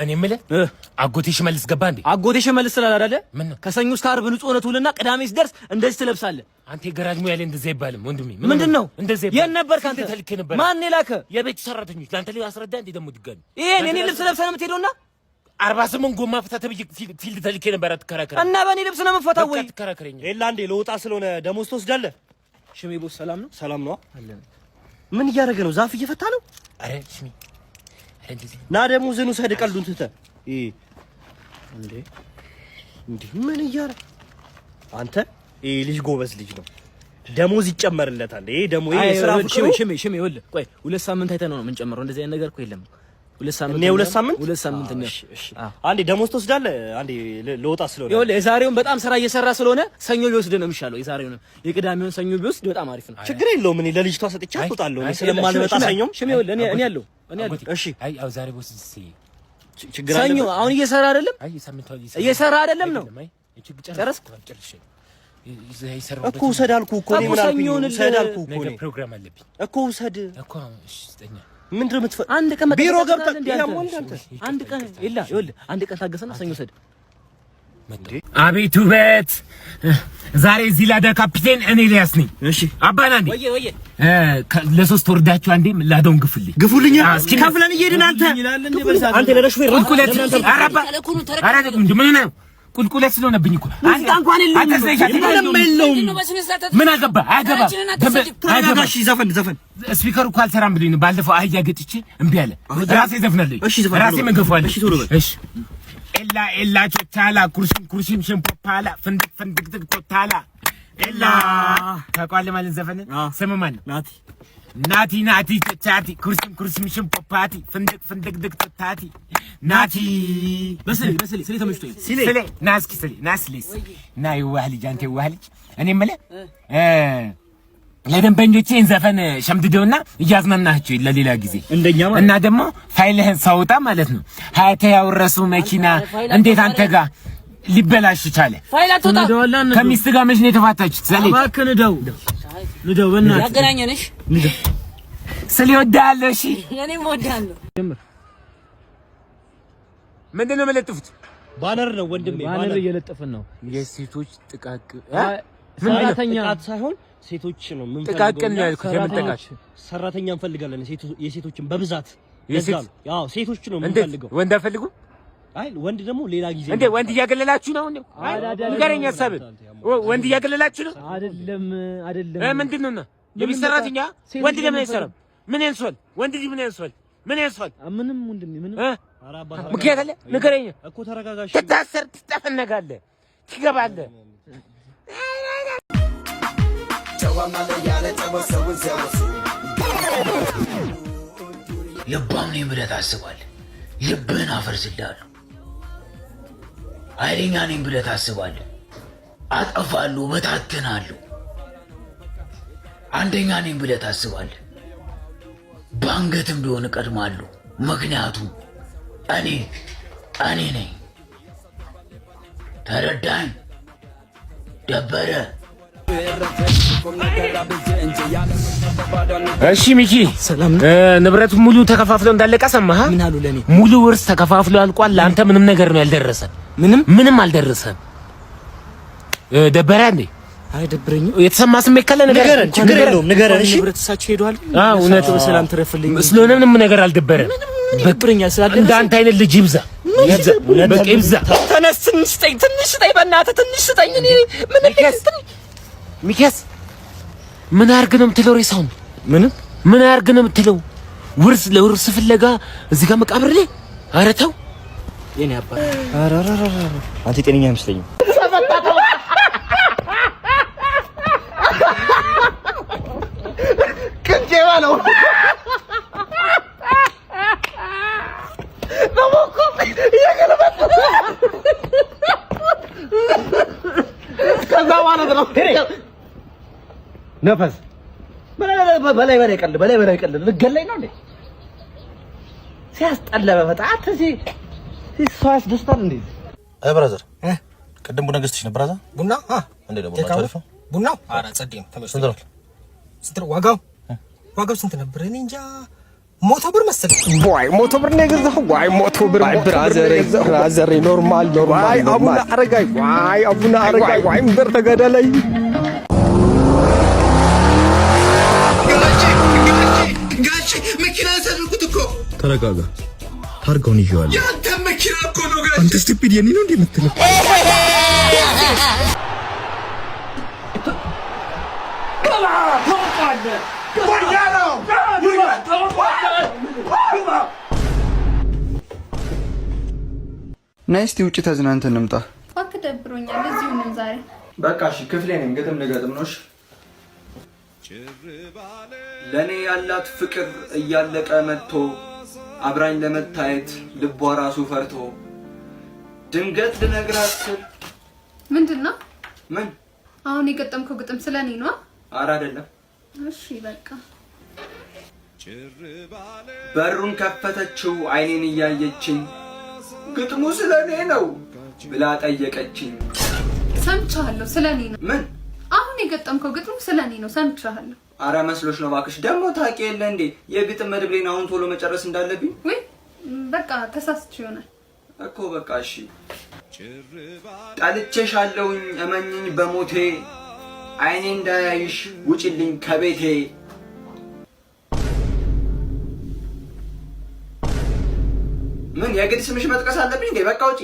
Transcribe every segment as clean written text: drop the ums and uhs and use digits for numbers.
እኔ የምልህ አጎቴ ሽመልስ ገባ እንዴ? አጎቴ ሽመልስ ስላለ አይደለ? ምን ነው? ከሰኞ እስከ ዓርብ ንጹህ ሆነህ ትውልና ቅዳሜ ሲደርስ እንደዚህ ትለብሳለህ። አንተ የገራጅ ሙያ ላይ እንደዛ አይባልም ወንድሜ። ምንድን ነው እንደዛ የት አይባልም? ነበርክ አንተ? ስንት ተልኬ ነበር። ማን የላከ? የቤት ሰራተኞች ለአንተ ላይ አስረዳ እንዴ ደግሞ ድጋሚ ይሄን የኔ ልብስ ለብሰህ ነው የምትሄደውና 48 ጎማ ፍታ ተብዬ field ተልኬ ነበር። አትከራከረኝ እና በእኔ ልብስ ነው የምፈታው በቃ ወይ? አትከራከረኝ። ኤላ እንዴ ለወጣ ስለሆነ ደሞዝ ትወስዳለህ? ሽሜ boss ሰላም ነው? ሰላም ነው። ምን እያደረገ ነው? ዛፍ እየፈታ ነው። አረ ሽሜ፣ አረ እንደዚህ ና ደሞዝህን ውሰድ። ቀልዱን ትተህ ይሄ እንዴ እንዴ ምን እያደረገ አንተ? ይሄ ልጅ ጎበዝ ልጅ ነው። ደሞዝ ይጨመርለታል። ይሄ ደሞ ይሄ የስራ አይ፣ ፍቅሩ ሽሜ ሽሜ ሽሜ ይኸውልህ፣ ቆይ 2 ሳምንት አይተህ ነው የምንጨምረው። እንደዚህ አይነት ነገር እኮ የለም። 2 ሳምንት እኔ 2 ሳምንት 2 ሳምንት ነው። እሺ፣ እሺ። አንዴ ደሞዝ ትወስዳለህ። አንዴ ለወጣ ስለሆነ ይኸውልህ የዛሬውን በጣም ስራ እየሰራ ስለሆነ ሰኞ ቢወስድ ነው የሚሻለው። የዛሬውን የቅዳሜውን ሰኞ ቢወስድ በጣም አሪፍ ነው። ችግር የለውም። እኔ ለልጅቷ ሰጥቻት እወጣለሁ። እኔ ስለማልመጣ ሰኞም ሽሜ ይኸውልህ እኔ አለሁ እኔ አለሁ። አጎቴ፣ እሺ። አይ አዎ ዛሬ boss ችግር አለ። ሰኞ አሁን እየሰራ አይደለም፣ አይ ሳምንቱ እየሰራ አይደለም ነው። አይ ችግር ጨረስክ? ጨርሼ ይሰራው እኮ ውሰድ አልኩህ እኮ እኔ ምን አልኩኝ? ሰኞን ውሰድ አልኩህ እኮ ነገ እኔ ፕሮግራም አለብኝ እኮ ውሰድ እኮ። እሺ ስጠኛ። ምንድን ነው የምትፈ አንድ ቀን ቢሮ መጠበቅ ገብተህ እንዴ አንተ? ያሟል አንተ። አንድ ቀን ይላ ይኸውልህ አንድ ቀን ታገሰና ሰኞ ውሰድ። አቤት ውበት! ዛሬ እዚህ ላዳ ካፒቴን እኔ ኤልያስ ነኝ። እሺ አባና እንዴ ወየ ወየ ለሶስት ወርዳችሁ አንዴ ላዳውን ግፉልኝ። ግፉልኝ። እስኪ ከፍለን እየሄድን አንተ አንተ ለሹፌር ቁልቁለት አራባ አራ ምን ነው ቁልቁለት ስለሆነብኝ እኮ ሙዚቃ እንኳን የለውም። አንተ ስለሻት ምንም የለውም። ምን አገባ አያገባ ተረጋጋ። እሺ ዘፈን ዘፈን speaker ኡ እኮ አልሰራም ብሎኝ ነው። ባለፈው አህያ ገጭቼ እምቢ አለ። ራሴ ዘፍናለሁ። እሺ ዘፈን ራሴ መንገፏለሁ። እሺ ቶሎ በል። እሺ ኤላ ኤላ ቾቻላ ኩርሽም ኩርሽም ሽምፖፓላ ፍንድቅ ፍንድቅ ጥቅ ቶታላ ኤላ ታውቀዋለህ ማለት ዘፈንን? ስም ማን ነው? ናቲ። ናቲ ናቲ ቾቻቲ ኩርሽም ኩርሽም ሽምፖፓቲ ፍንድቅ ፍንድቅ ድቅ ቶታቲ ናቲ። በስሌ በስሌ ስሌ ተመችቶኝ ስሌ ና እስኪ ስሌ ና ስሌ ና የዋህ ልጅ አንተ የዋህ ልጅ። እኔ የምልህ ለደንበኞቼን ዘፈን ሸምድደውና እያዝናናቸው ለሌላ ጊዜ እንደኛ ማለት እና ደግሞ ፋይልህን ሳውጣ ማለት ነው ሀያተ ያወረሱ መኪና እንዴት አንተ ጋር ሊበላሽ ቻለ? ፋይል አትወጣ። ከሚስት ጋር መች ነው የተፋታችሁት? ስሌ እባክህ ንደው ንደው በእናትህ። ያገናኘንሽ ስሌ እወድሃለሁ። እሺ እኔም እወድሃለሁ። ምንድን ነው የምለጥፉት? banner ነው ወንድሜ፣ banner እየለጠፍን ነው። የሴቶች ጥቃቅን ሰራተኛ ጥቃት ሳይሆን ሴቶች ነው የምንፈልገው። ጥቃቅን ነው ያልኩት። የምን ጥቃት? ሰራተኛ እንፈልጋለን፣ የሴቶችን በብዛት የሴት? ለዛ ነው። አዎ ሴቶች ነው እንዴት የምንፈልገው። ወንድ አፈልጉም አይ ወንድ ደግሞ ሌላ ጊዜ እንዴ? ወንድ እያገለላችሁ ነው እንዴ? ንገረኝ ሀሳብን። ወንድ እያገለላችሁ ነው? አይደለም አይደለም። ምንድን ነው? የቤት ሰራተኛ ወንድ ለምን አይሰራም? ምን ያንሷል? ወንድ ልጅ ምን ያንሷል? ምን ያንሷል? ምንም ወንድሜ ምንም። እ ምክንያት አለ? ንገረኝ። እኮ ተረጋጋሽ። ትታሰር፣ ትጠፈነጋለህ፣ ትገባለህ። ልባም ነኝ ብለህ ታስባለህ። ልብህን አፈርስልሃለሁ። ኃይለኛ ነኝ ብለህ ታስባለህ። አጠፋለሁ፣ በታትናለሁ። አንደኛ ነኝ ብለህ ታስባለህ። በአንገትም ቢሆን እቀድማለሁ። ምክንያቱም እኔ እኔ ነኝ። ተረዳኝ ደበረ። እሺ ሚኪ፣ ንብረቱ ሙሉ ተከፋፍሎ እንዳለቀ ሰማህ? ምን አሉ ለኔ? ሙሉ ውርስ ተከፋፍሎ አልቋል። ለአንተ ምንም ነገር ነው ያልደረሰ። ምንም ምንም አልደረሰም። ደበረ እንዴ? አይደብረኝም። የተሰማ ስሜት ካለ ንገረን፣ ችግር የለውም ንገረን። እሺ ንብረት እሳቸው ሄደዋል። አዎ እውነት በሰላም ትረፍልኝ። ስለሆነ ምንም ነገር አልደበረም። ይደብረኛል ስላልደረሰ እንደ አንተ አይነት ልጅ ይብዛ ይብዛ፣ በቃ ይብዛ። ተነስ፣ ትንሽ ስጠኝ፣ ትንሽ ስጠኝ፣ በእናትህ ትንሽ ስጠኝ። እኔ ምን ሚኪያስ ምን አድርግ ነው የምትለው? ሬሳውን ምንም ምን አድርግ ነው የምትለው? ውርስ ለውርስ ፍለጋ እዚህ ጋር መቃብር ላይ ኧረ ተው። የኔ አባት ኧረ ኧረ ኧረ አንተ ጤነኛ አይመስለኝም። ነው ከዛ ማለት ነው ነፈስ በላይ በላይ ቀልድ በላይ በላይ ቀልድ ልገለኝ ነው እንዴ? ሲያስጠላ በፈጣ አንተ ሰው ያስደስታል እንዴ? አይ brother፣ ቅድም ቡና ገዝተሽ ነበር አዛ ቡና እንዴ ነው ቡና አሪፍ ነው። ቡናው ኧረ ጸዴ ነው። ስንት ነው? ስንት ነው ዋጋው? ዋጋው ስንት ነበር? እኔ እንጃ። 100 ብር መሰለኝ። ዋይ፣ 100 ብር ነው የገዛኸው? ዋይ፣ 100 ብር brother፣ brother፣ normal normal። ዋይ አቡነ አረጋይ፣ ዋይ አቡነ አረጋይ፣ ዋይ እምበር ተገደለይ። ጋሼ፣ መኪና ሰረቁት እኮ። ተረጋጋ። ታርጋውን ይዤዋለሁ። ያንተ መኪና እኮ ነው ጋሼ። አንተ stupid፣ የኔ ነው እንዴ የምትለው? ነይ እስቲ ውጭ ተዝናንተን እንምጣ። እባክህ ደብሮኛል። እዚሁ ነን ዛሬ። በቃ እሺ፣ ክፍሌ ነኝ። ግጥም ልገጥም ነው። እሺ። ለእኔ ያላት ፍቅር እያለቀ መጥቶ፣ አብራኝ ለመታየት ልቧ ራሱ ፈርቶ፣ ድንገት ልነግራት ስል ምንድን ነው? ምን? አሁን የገጠምከው ግጥም ስለ እኔ ነው? ኧረ አይደለም። እሺ በቃ። በሩን ከፈተችው፣ አይኔን እያየችኝ ግጥሙ ስለ እኔ ነው ብላ ጠየቀችኝ። ሰምቻለሁ። ስለ እኔ ነው። ምን? አሁን የገጠምከው ግጥሙ ስለ እኔ ነው። ሰምቻለሁ። አረ መስሎሽ ነው እባክሽ። ደግሞ ታውቂ የለ እንዴ የግጥም መድብሌን አሁን ቶሎ መጨረስ እንዳለብኝ? ወይ በቃ ተሳስቼ ይሆናል። እኮ በቃ እሺ። ጠልቼሻለሁኝ እመኚኝ በሞቴ፣ አይኔ እንዳያይሽ ውጭልኝ ከቤቴ። ምን የግድ ስምሽ መጥቀስ አለብኝ እንዴ? በቃ ውጪ።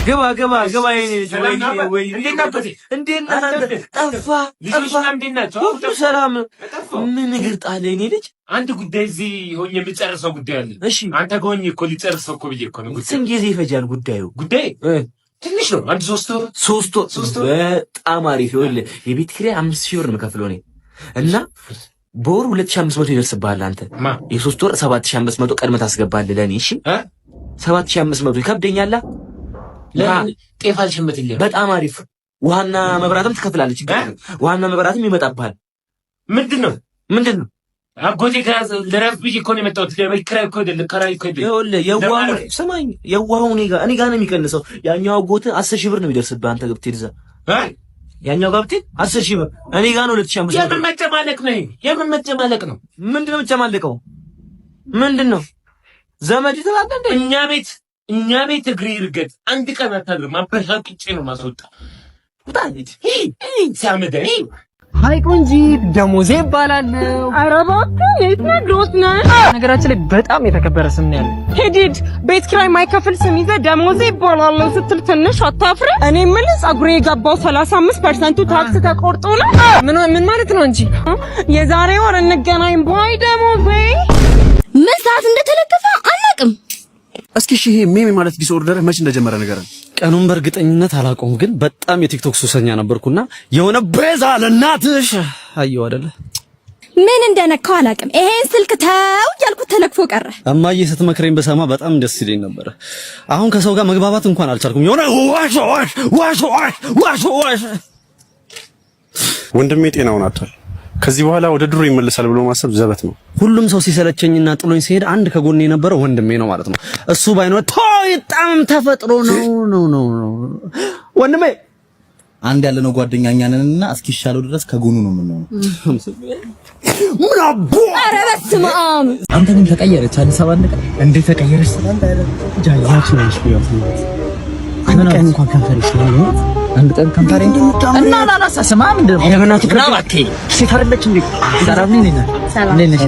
ግባ ግባ ግባ የኔ ልጅ። ወይኔ ወይኔ፣ እንዴት ነህ አንተ? ጠፋ ጠፋ። ሁሉ ሰላም? ምን እግር ጣለ የኔ ልጅ? አንድ ጉዳይ እዚህ ሆኜ የምጨርሰው ጉዳይ አለ። እሺ። አንተ ከሆኜ እኮ ሊጨርሰው እኮ ብዬ እኮ ነው። ጉዳይ ስንት ጊዜ ይፈጃል ጉዳዩ? ጉዳይ ትንሽ ነው። አንድ 3 ወር። 3 ወር በጣም አሪፍ። ይኸውልህ የቤት ኪራይ 5,000 ብር ነው የምከፍለው እኔ እና በወር 2,500 ይደርስብሃል። አንተ የ3 ወር 7,500 ቀድመህ ታስገባለህ ለእኔ። እሺ፣ 7,500 ይከብደኛላ። ጤፍ አልሸምትልህም። በጣም አሪፍ። ውሃና መብራትም ትከፍላለህ። ችግር የለም። ውሃና መብራትም ይመጣብሃል። ምንድን ነው? ምንድን ነው? አጎቴ ልረፍ ብዬ እኮ ነው የመጣሁት። ለቤት ኪራይ እኮ አይደለም፣ ኪራይ እኮ አይደለም። ይኸውልህ የዋሁ ስማኝ፣ የዋሁ እኔ ጋር ነው የሚቀንሰው። ያኛው አጎትህ 10,000 ብር ነው የሚደርስብህ። አንተ ገብተህ እዛ ያኛው ጋር ብትሄድ 10,000 ብር፣ እኔ ጋር ነው 2,500። የምን መጨማለቅ ነው? የምን መጨማለቅ ነው? ምንድን ነው የምጨማለቀው? ምንድን ነው ዘመድ ትላለህ እንዴ? እኛ ቤት እግሬ ይርገጥ አንድ ቀን አታድርም። አበሻቅጬ ነው ማስወጣ። ውጣ ሂድ። ሲያመደ Hi ቆንጂ፣ ደሞዜ እባላለሁ። ኧረ እባክህ የት ነህ? ግሮስ ነህ? ነገራችን ላይ በጣም የተከበረ ስም ነው ያለው። ሂድ ሂድ። ቤት ኪራይ የማይከፍል ስም ይዘህ ደሞዜ እባላለሁ ስትል ትንሽ አታፍርም? እኔ የምልህ ፀጉሬ የገባው 35% ቱ tax ተቆርጦ ነው? ምን ምን ማለት ነው እንጂ? የዛሬ ወር እንገናኝ። Bye ደሞዜ። ምን ሰዓት እንደተለከፈ አናውቅም። እስኪ እሺ፣ ይሄ meme ማለት disorder መች እንደጀመረ ንገረን። ቀኑን በእርግጠኝነት አላውቀውም፣ ግን በጣም የቲክቶክ ሱሰኛ ነበርኩና የሆነ ቤዛ ለእናትሽ አየሁ አይደለ? ምን እንደነካው አላውቅም። ይሄን ስልክ ተው እያልኩት ተለክፎ ቀረ። እማዬ ስትመክረኝ በሰማ በጣም ደስ ይለኝ ነበረ። አሁን ከሰው ጋር መግባባት እንኳን አልቻልኩም። የሆነ ዋሽ ዋሽ ዋሽ ዋሽ ዋሽ ዋሽ። ወንድሜ ጤናውን አጥቷል። ከዚህ በኋላ ወደ ድሮ ይመለሳል ብሎ ማሰብ ዘበት ነው። ሁሉም ሰው ሲሰለቸኝና ጥሎኝ ሲሄድ አንድ ከጎኔ የነበረው ወንድሜ ነው ማለት ነው። እሱ ባይኖር በጣም ተፈጥሮ ነው ነው ነው ነው ወንድሜ። አንድ ያለነው ጓደኛ እኛ ነንና እስኪሻለው ድረስ ከጎኑ ነው የምንሆነው። ምን አቦ ኧረ በስመ አብ! አንተ ግን ተቀየረች። አዲስ አበባ አንድ ቀን እንዴት ተቀየረች? ጃያች ነሽ። አንድ ቀን እንኳን ከንፈርሽ ነው አንድ ቀን ከንፈሬ እና ላላሳ ስማ፣ ምንድን ነው? ኧረ በእናትህ ሴት አይደለች እንዴ? ሰላም ነኝ። እንዴት ነሽ?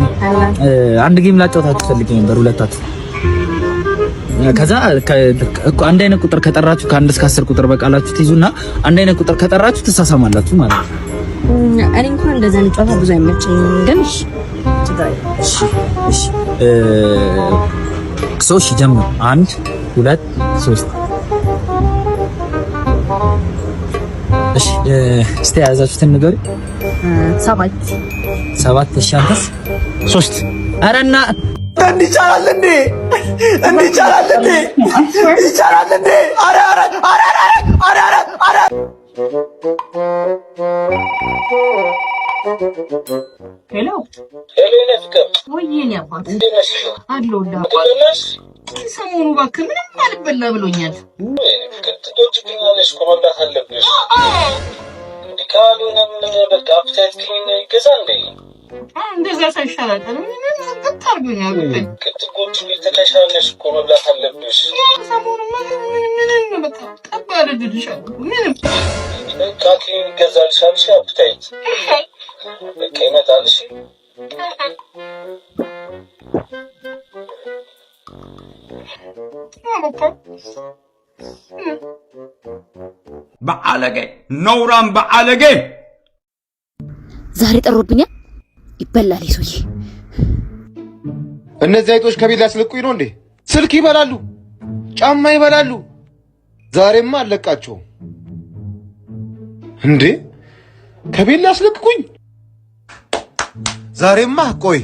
አንድ game ላጫውታችሁ ፈልጌ ነበር ሁለታችሁ። ከዛ አንድ አይነት ቁጥር ከጠራችሁ፣ ከ1 እስከ 10 ቁጥር በቃላችሁ ትይዙና አንድ አይነት ቁጥር ከጠራችሁ ትሳሳማላችሁ ማለት ነው። እኔ እንኳን እንደዚህ አይነት ጨዋታ ብዙ አይመቸኝም፣ ግን እሺ፣ እሺ እሺ so እሺ ጀምር። አንድ፣ ሁለት፣ ሶስት። እሺ፣ እስቲ የያዛችሁትን ንገሩ። 7። 7። እሺ አንተስ? 3። ኧረ እና እንዲህ ይቻላል እንዴ? እንዲህ ይቻላል እንዴ? ይቻላል እንዴ? ኧረ ኧረ ኧረ ኧረ ኧረ ኧረ! Hello። Hello የኔ ፍቅር። ወይ የኔ አባት። እንዴት ነሽ? አለሁልህ። እንዴት ነሽ? ሰሞኑ እባክህ ምንም አልበላ ብሎኛል። የኔ ፍቅር ትጎጂብኛለሽ እኮ፣ መብላት አለብሽ። እንዴ ካልሆነ ምን በቃ appetite ክኒን ይገዛ እንዴ? እንደዛ ሳይሻል አይቀርም። ምንም ዝግት አድርጎኛል ብታይ። ክትጎቹ ተሻለሽ እኮ መብላት አለብሽ። ሰሞኑን ምንም ምንም በቃ ጠብ ያደርግልሻል ምንም። በቃ ክኒን ይገዛልሻል። እሺ appetite በቃ ይመጣል። እሺ። በአለጌ ነውራም በአለጌ። ዛሬ ጠሮብኛል። ይበላል ሰውዬ። እነዚህ አይጦች ከቤት ሊያስለቁኝ ነው እንዴ? ስልክ ይበላሉ፣ ጫማ ይበላሉ። ዛሬማ አለቃቸውም እንዴ? ከቤት ሊያስለቅቁኝ ዛሬማ። ቆይ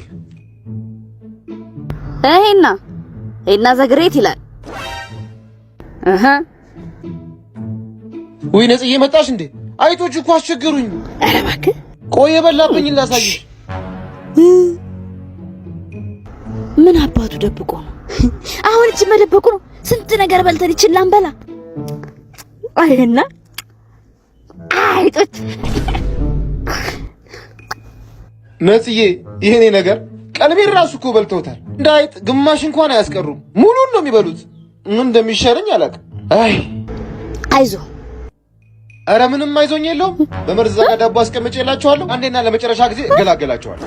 ይሄና ይሄና the great ይላል። እህ ወይ ነጽዬ መጣሽ እንዴ? አይጦች እኮ አስቸገሩኝ። ኧረ እባክህ። ቆይ የበላብኝ ላሳይሽ። ምን አባቱ ደብቆ ነው? አሁን እቺ መደበቁ ነው። ስንት ነገር በልተን ይችላል አንበላ። አይና አይጦች። ነጽዬ ይሄኔ ነገር ቀልቤን ራሱ እኮ በልተውታል። እንደ አይጥ ግማሽ እንኳን አያስቀሩም። ሙሉን ነው የሚበሉት። ምን እንደሚሻለኝ አላውቅም። አይ አይዞ። ኧረ ምንም አይዞኝ የለውም። በመርዝ ዛጋ ዳቦ አስቀምጬላችኋለሁ። አንዴና ለመጨረሻ ጊዜ እገላገላችኋለሁ።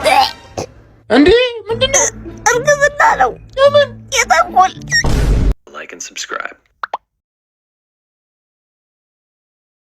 እንዴ ምንድን ነው? እርግዝና ነው። የምን የተንኮል Like and subscribe.